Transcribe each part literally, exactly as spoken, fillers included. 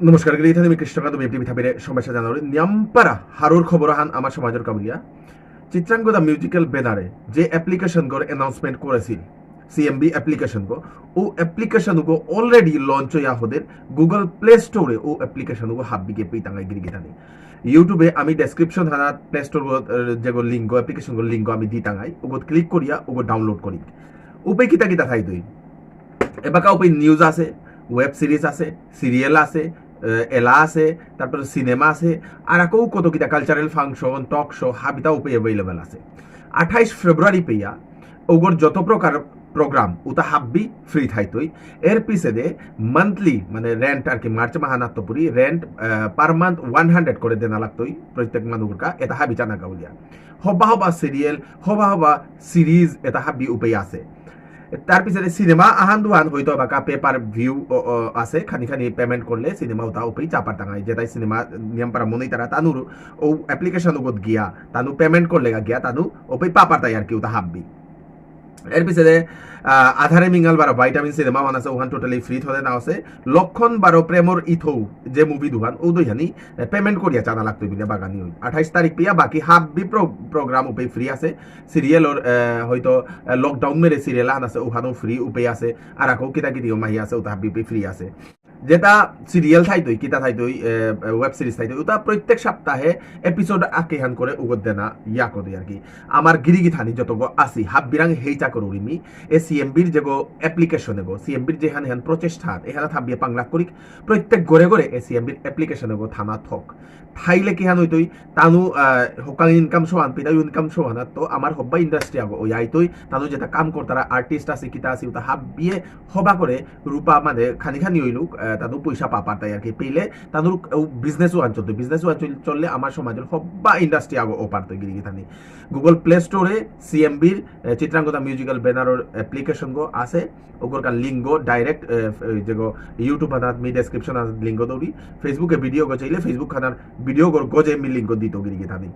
নমস্কার, গিরি গিথানি, আমি কৃষ্ণকান্ত, বিএমটি মিঠাপিরে শুভেচ্ছা জানাউরি। নিয়ামপারা হারৌর খবর আহান আমার সমাজর কাবুলিয়া। চিত্রাঙ্গদা মিউজিক্যাল ব্যানারে যে অ্যাপ্লিকেশন গর অ্যানাউন্সমেন্ট করেছিল, সিএমবি অ্যাপ্লিকেশন গো, ও অ্যাপ্লিকেশন গো অলরেডি লঞ্চ হইয়া হদের গুগল প্লে স্টোরে ও অ্যাপ্লিকেশন গো হাব্বিকে পেইতাঙাই গিরি গিথানি। YouTube-এ আমি ডেসক্রিপশন হানাত প্লে স্টোর গো, এ, যেগো লিঙ্ক গো, অ্যাপ্লিকেশন গো লিঙ্ক গো আমি দিতাঙাই, ওগো ক্লিক করিয়া ওগো ডাউনলোড করি। উপে কিতা কিতা থাইতই? এবাকা উপে নিউজ আছে, ওয়েব সিরিজ আছে, সিরিয়াল আছে, এ, এলা আছে, তারপরে সিনেমা আছে, আর আকৌ কত কিতা কালচারাল ফাংশন, টক শো, হাবিতা উপে অ্যাভেলেবল আছে। আঠাইশ ফেব্রুয়ারি পেয়া ওগর যত প্রকার প্রোগ্রাম উতা হাব্বি ফ্রি থাইতই। এর পিছেদে মান্থলি মানে রেন্ট আর কি, মার্চ মাহানাত্ত Puri rent per month one hundred করে দেনা লাগতই প্রত্যেক মানুষকা, এটা হাবি চানা গাউলিয়া। হবা হবা সিরিয়াল, হবা হবা সিরিজ, এটা হাব্বি উপে আছে। তার পিছনে সিনেমা আহান দুহান হয়তো এবাকা পে পার ভিউ আছে, খানি খানি পেমেন্ট করলে সিনেমা উতা ওপেই চা পারতাঙাই, যেটাই সিনেমা নিয়াম পারা মনেই তারা তানুর ও অ্যাপ্লিকেশন উগত গিয়া তানু পেমেন্ট করলে গা গিয়া তানু ওপেই পা পারতাই আর কি, উতা হাব্বি। এর পিছনে আহ, আধারে মিঙাল বারো ভিটামিন সিনেমা ওহান আছে, ওহান টোটালি ফ্রি থদে না আছে। লক্ষণ বারো প্রেমর ইথৌ যে মুভি দুহান ও দুইহানি পেমেন্ট করিয়া চানা লাগতো বিলে বাগানি হই। আঠাইশ তারিখ পিয়া বাকি হাব্বি প্রোগ্রাম ওপেই ফ্রি আছে। সিরিয়ালর হয়তো লকডাউন মেরে সিরিয়াল আহান আছে, ওহানও ফ্রি উপে আছে। আর আকৌ কিতা কিতিও মাহি আছে, ওটা হাব্বি উপে ফ্রি আছে। যেটা সিরিয়াল থাইতই, কিতা থাইতই, ওয়েব সিরিজ থাইতই, ওটা প্রত্যেক সপ্তাহে এপিসোড আকেহান করে উগত দেনা ইয়া করে আর কি। আমার গিরি গিথানি যতগো আসি হাব্বিরাং হেইচা করুরিমি, এ সিএমবির যেগো অ্যাপ্লিকেশন এগো, সিএমবির যেহান হেন প্রচেষ্টা এহান হাব্বিয়ে পাংলাক করিক, প্রত্যেক ঘরে ঘরে এ সিএমবির অ্যাপ্লিকেশন এগো থানা থক। থাইলে কিহান হইতই, তানু আহ, হোকাং ইনকাম সোহান পিতা ইনকাম সোহান তো আমার হব্বা ইন্ডাস্ট্রি আগো ওই আইতই। তানু যেটা কাম করতারা আর্টিস্ট আছে কিতা আছে ওটা হাব্বিয়ে হবা করে রূপা মানে খানি খানি হইলুক, আহ, তানু পয়সা পা পারতাই আর কি। পেলে তানুর বিজনেস ওয়ান চলতো, বিজনেস ওয়ান চললে আমার সমাজের হব্বা ইন্ডাস্ট্রি আগো ও পারতো গিরি গিথানি। গুগল প্লে স্টোরে সিএমবির চিত্রাঙ্গদা মিউজিক্যাল ব্যানারর অ্যাপ্লিকেশন গো আছে। ওগরকার লিঙ্ক গো ডাইরেক্ট যেগো YouTube হানাত মি ডেসক্রিপশন হানাত লিঙ্ক গো দৌড়ি। Facebook এ ভিডিও গো চাইলে Facebook হানার ভিডিও গো গজে মি লিঙ্ক গো দিত গিরি গিথানি।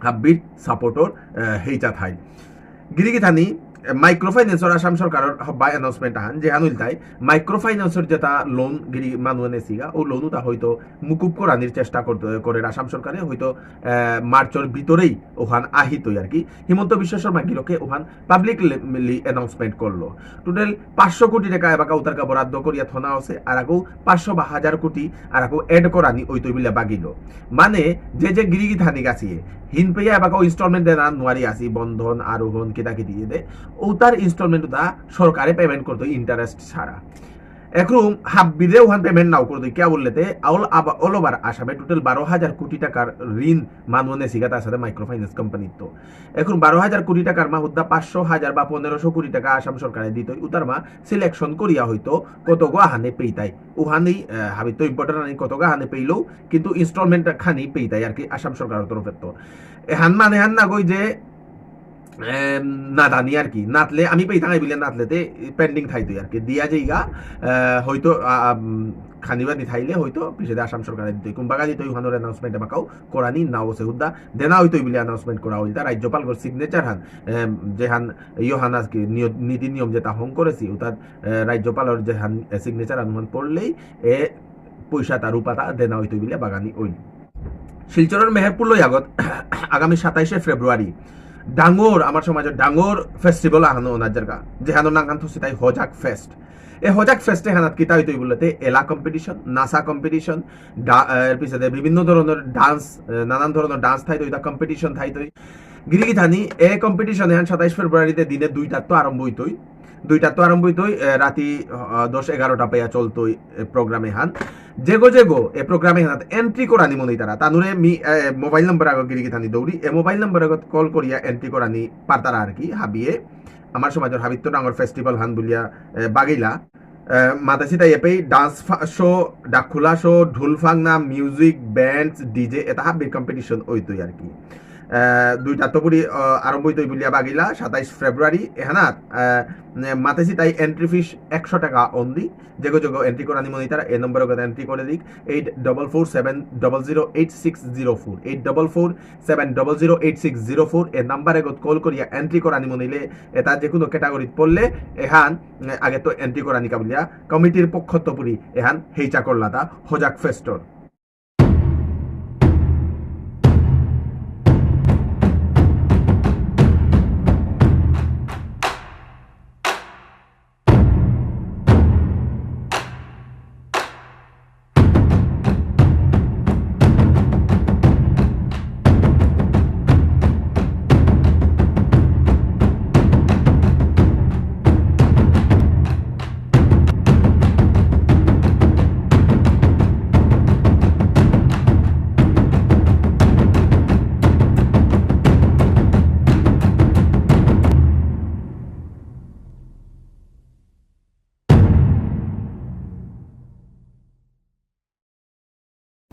হাব্বির সাপোর্টর হেইচা থাই। গিরি গিথানি মাইক্রো ফাইন্যান্সর আসাম সরকারর হব্বা অ্যানাউন্সমেন্ট আহান যেহান ইলতাই মাইক্রো ফাইন্যান্সর যেটা লোন গিরি মানু নেসিগা ও লোন উতা হয়তো মুকুব করানির চেষ্টা করতে করে আসাম সরকারে হয়তো আহ, মার্চর ভিতরেই ওহান আহিতই আর কি। হিমন্ত বিশ্ব শর্মা গিরকে ওহান পাবলিকলি অ্যানাউন্সমেন্ট করলো। টোটাল পাঁচশো কোটি টাকা এবাকা উতারকা বরাদ্দ করিয়া থনা আছে, আর আগো পাঁচশো বা হাজার কোটি আর আগো অ্যাড করানি ওই তৈবিলে বাগিল। মানে যে যে গিরি গিথানি গাছিয়ে হিনপেয়া এবাকা ইনস্টলমেন্ট দেনা নোয়ারি আসি, বন্ধন, আরোহণ, কিতা কিতি দে, ওতার ইনস্টলমেন্ট উতা সরকারে পেমেন্ট করতো ইন্টারেস্ট ছাড়া। এখন হাব্বিরে ওহান পেমেন্ট নাও করতো, কিয়া বললেতে অল ওভার আসামে টোটাল বারো হাজার কোটি টাকার ঋণ মানু নেসিগা তার সাথে মাইক্রো ফাইন্যান্স কোম্পানির তো। এখন বারো হাজার কোটি টাকার মা হুদ্দা পাঁচশো, হাজার বা পনেরোশো কোটি টাকা আসাম সরকারে দিত, উতার মা সিলেকশন করিয়া হয়তো কত গো আহানে পেইতাই। উহানি আহ, হাবিত ইম্পর্টেন্ট আনি কত গো আহানে পেইলেও কিন্তু ইনস্টলমেন্ট খানি পেইতাই আর কি আসাম সরকারের তরফে তো। এহান মানে হান না গই যে এম, নাদানি আর কি, নাতলে আমি পেইতাঙাই বিলে নাতলেতে পেন্ডিং থাইতই আর কি, দিয়া যাইগা। আহ, হয়তো আহ, উম, খানিবানি থাইলে হয়তো পিছেদে আসাম সরকারে দিতই, কুম্বাগা দিতই, ওহানোর অ্যানাউন্সমেন্ট এবাকাও করানি নাও সে হুদ্দা দেনা হইতই বিলে অ্যানাউন্সমেন্ট করা হইল। তার রাজ্যপালগর সিগনেচার হান এম, যেহান ইহান আজকে নিয়- নীতি নিয়ম যেটা হং করেছি ওটার আহ, রাজ্যপালর যেহান সিগনেচার আনুমান পড়লেই এ পয়সাটা রূপাটা দেনা হইতই বিলে বাগানি ওই। শিলচরের মেহেরপুর লই আগত আগামী সাতাইশে ফেব্রুয়ারি ডাঙর আমার সমাজের ডাঙর ফেস্টিভ্যাল আহানো ওনার জায়গা, যেহানো নাঙহান থসি তাই হজাক ফেস্ট। এ হজাক ফেস্টে হানাত কিতা হইতই বলতে এলা কম্পিটিশন, নাচা কম্পিটিশন, এর পিছনে বিভিন্ন ধরনের ডান্স, নানান ধরনের ডান্স থাইতই, ইতা কম্পিটিশন থাইতই। গিরি গিথানি এ কম্পিটিশন এহান সাতাইশ ফেব্রুয়ারিতে দিনে দুইটার তো আরম্ভ হইতই। দুইটার তো আরম্ভ হইতই, এ, রাতি আহ, দশ এগারোটা পেয়া চলতই এ প্রোগ্রাম এহান। যেগো যেগো এ প্রোগ্রাম এহানাত এন্ট্রি করানি মনে তারা তানুরে মি এ, মোবাইল নম্বর আগো গিরি গিথানি দৌড়ি এ মোবাইল নম্বর আগত কল করিয়া এন্ট্রি করানি পারতারা আর কি। হাবিয়ে আমার সমাজের হাবিত্ত ডাঙর ফেস্টিভ্যাল হান বুলিয়া এ, বাগিলা। এ, মাতাসি তাই এপেই ডান্স শো, ডাকুলা শো, ঢুলফাংনা, মিউজিক, ব্যান্ডস, ডিজে, এটা হাব্বির কম্পিটিশন ওইতই আর কি। আহ, দুইটা তো পুরি, আহ, আরম্ভ হইতই বুলিয়া বাগিলা, সাতাইশ ফেব্রুয়ারি, এহানাত, আহ, নে, মাতেছি তাই এন্ট্রি ফিস একশো টাকা only। যেগো যেগো এন্ট্রি করানি মনে তারা এ নম্বরে কথা এন্ট্রি করে দিক, eight double four seven double zero eight six zero four, eight double four seven double zero eight six zero four. এ নাম্বারে গত কল করিয়া এন্ট্রি করানি মনিলে, এটা যে কোনো ক্যাটাগরিত পড়লে, এহান, এ, আগে তো এন্ট্রি করানি কাবুলিয়া, কমিটির পক্ষত্ত পুরি, এহান হেইচা করলাতা, হজাক ফেস্টর।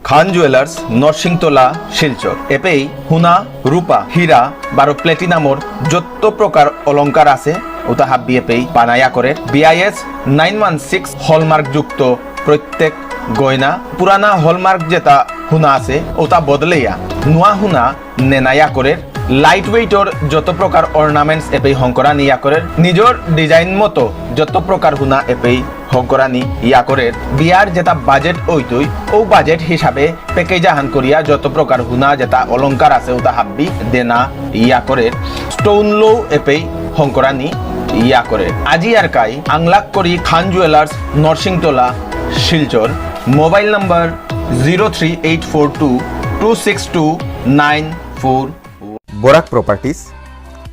খান জুয়েলার্স, নরসিংতলা, শিলচর। এপেই হুনা, রূপা, হীরা, বারো প্লেটিনামর যত প্রকার অলংকার আছে, ওটা হাব্বি এপেই বানায়া করে। BIS nine one six hallmark যুক্ত প্রত্যেক গয়না, পুরানা হলমার্ক যেটা হুনা আছে, ওটা বদলেয়া নুয়া হুনা নেনা ইয়া করের। লাইট ওয়েটর যত প্রকার অর্নামেন্টস এপেই হংকরানি ইয়া করের। নিজর ডিজাইন মতো যত প্রকার হুনা এপেই হংকরানি ইয়া করের। বিয়ার যেটা বাজেট ওইতই, ও বাজেট হিসাবে প্যাকেজ আহান করিয়া যত প্রকার হুনা যেটা অলংকার আছে ওটা হাব্বি দেনা ইয়া করের। স্টোন লো এপেই হংকরানি ইয়া করের। আজি আর কাই আংলাক করি Khan jewellers, Narsingtola, Silchar. Mobile number zero three eight four two two six two nine four. Barak properties,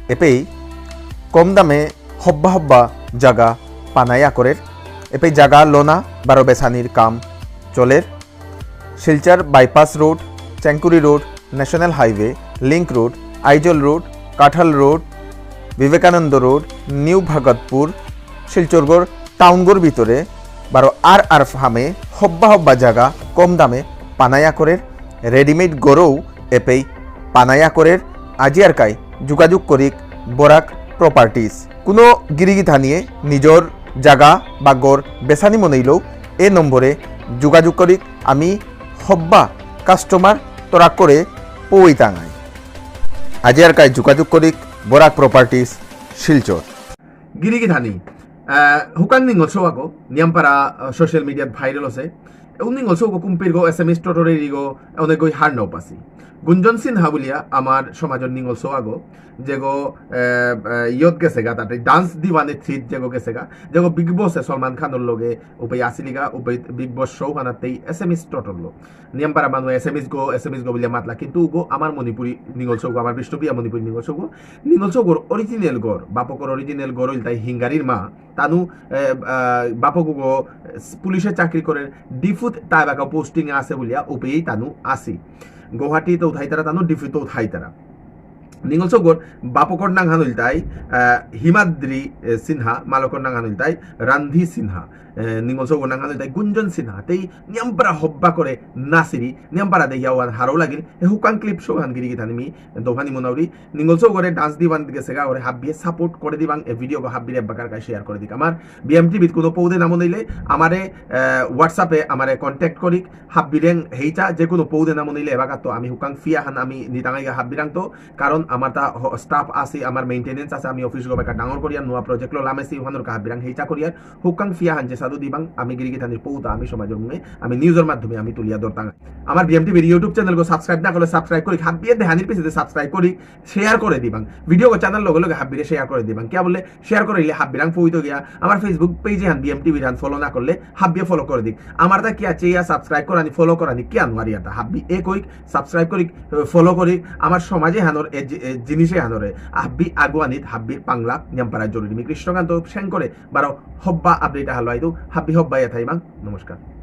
এপেই কম দামে হব্বা হব্বা জাগা পানায়া করের, এপেই জাগা লোনা বারো বেসানির কাম চলের। Silchar bypass road, Chengkuri road, national highway, link road, Aizawl road, Kathal road, Vivekananda road, new Bhagatpur, শিলচরগর টাউনগর ভিতরে বারো আর আর ফার্মে হব্বা হব্বা জাগা কম দামে পানায়া করের, রেডিমেড গরৌ এপেই পানায়া করের। আজি আর কাই যোগাযোগ করিক বরাক প্রপার্টিজ। কোনো গিরিগিথানিয়ে নিজর জাগা বা গর বেসানি মনেইলেও এ নম্বরে যোগাযোগ করিক। আমি হব্বা কাস্টমার তরাক করে পৌই তাঙাই। আজি আর কাই যোগাযোগ করিক বরাক প্রপার্টিজ শিলচর। গিরিগিথানি, আহ, হুকাং নিঙল সৌগো, নিয়ামপারা, আহ, সোশ্যাল মিডিয়াত ভাইরাল আছে। এ নিঙল সৌগো কুম্পিরগো, এস এম এস টোটোরেরিগো, অনেকগই হার নাও পাসি। গুঞ্জন সিনহা বুলিয়া আমার সমাজর নিঙল সৌগো, যেগো, আহ, আহ, ইয়ত গেছেগা, তাতে ডান্স দিওয়ানে থ্রিত যেগো গেছেগা, যেগো বিগ বসে সলমান খানর লগে উপে আসিলিগা, উপে বিগ বস শো হানাতেই এস এম এস টোটোর লো। নিয়ামপারা মানু এস এম এস গো, এস এম এস গো বুলিয়া মাতলা, কিন্তু উগো আমার মণিপুরী নিঙল সৌগো, আমার বিষ্ণুপ্রিয়া মণিপুরী নিঙল সৌগো। নিঙল সৌগোর অরিজিনাল গর, বাপকর অরিজিনাল গর ইলতাই হিঙ্গারির মা। তানু, এ, আ, বাপক উগো পুলিশে চাকরি করে, ডিফুত তাই বাকা পোস্টিং আছে বুলিয়া উপেই তানু আসি। গুয়াহাটিত উঠাইতারা তানু, ডিফুত উঠাইতারা। নিঙল সৌগোর বাপকর নাঙহান ইলতাই, আ, হিমাদ্রি, এ, সিনহা, মালকর নাঙহান ইলতাই রান্ধি সিনহা। এ, নিঙল সৌগোর নাঙহান ইলতাই গুঞ্জন সিনহা। তেই নিয়ামপারা হব্বা করে নাচিরি, নিয়ামপারা দেখিয়া ওয়ান হারৌ লাগিল। এ হুকাং ক্লিপ সৌহান গিরিগিথানি মি দোহানি মনাউরি। নিঙল সৌগোরে ডান্স দিওয়ান গেছেগা, ওরে হাব্বিয়ে সাপোর্ট করে দিবাং, এ ভিডিওগো হাব্বিরে এবাকার কাই শেয়ার করে দিক। আমার বি এম টিভিত কোনো পৌদে না মনেইলে আমারে, আহ, WhatsApp-এ আমারে কন্ট্যাক্ট করিক, হাব্বিরেং হেইচা যে কোনো পৌদে না মনেইলে এবাকাত্ত আমি হুকাং ফিয়া হান আমি নিতাঙাইগা হাব্বিরাংত্ত, কারণ আমার তা হ-, স্টাফ আছে, আমার মেইনটেনেন্স আছে, আমি অফিসগো বেকা ডাঙর করিয়ার, নুয়া প্রজেক্ট লো লামেসি, ওহানর কা হাব্বিরাং হেইচা করিয়ার, হুকাং ফিয়া হান যে সাধু দিবাং, আমি গিরিগিথানির পৌতা, আমি সমাজর মুঙে, আমি নিউজর মাধ্যমে আমি তুলিয়া ধরতাঙাই। আমার বি এম টিভির YouTube চ্যানেলগো সাবস্ক্রাইব না করলে সাবস্ক্রাইব করিক, হাব্বিয়ে দেহানির পিছেদে সাবস্ক্রাইব করিক, শেয়ার করে দিবাং। ভিডিওগো চ্যানেল লগে লগে হাব্বিরে শেয়ার করে দিবাং। কিয়া বুলে শেয়ার করিলে হাব্বিরাং পৌইতগিয়া। আমার Facebook পেজ হান বি এম টিভির হান ফলো না করলে হাব্বিয়ে ফলো করে দিক। আমার তা কিয়া চেয়া সাবস্ক্রাইব করানি, ফলো করানি কিয়া নুয়ারিয়ার তা? হাব্বি এ করিক, সাবস্ক্রাইব করিক, ফলো করিক। আমার সমাজে হানর এ জি-, এ জিনিসে হানরে হাব্বি আগুয়ানিত হাব্বির পাংলা নিয়ামপারা জরুরি। মি কৃষ্ণকান্ত সেন করে বারো হব্বা আপডেট আহালো আইতু, হাব্বি হব্বা ইয়া থাইবাং। নমস্কার।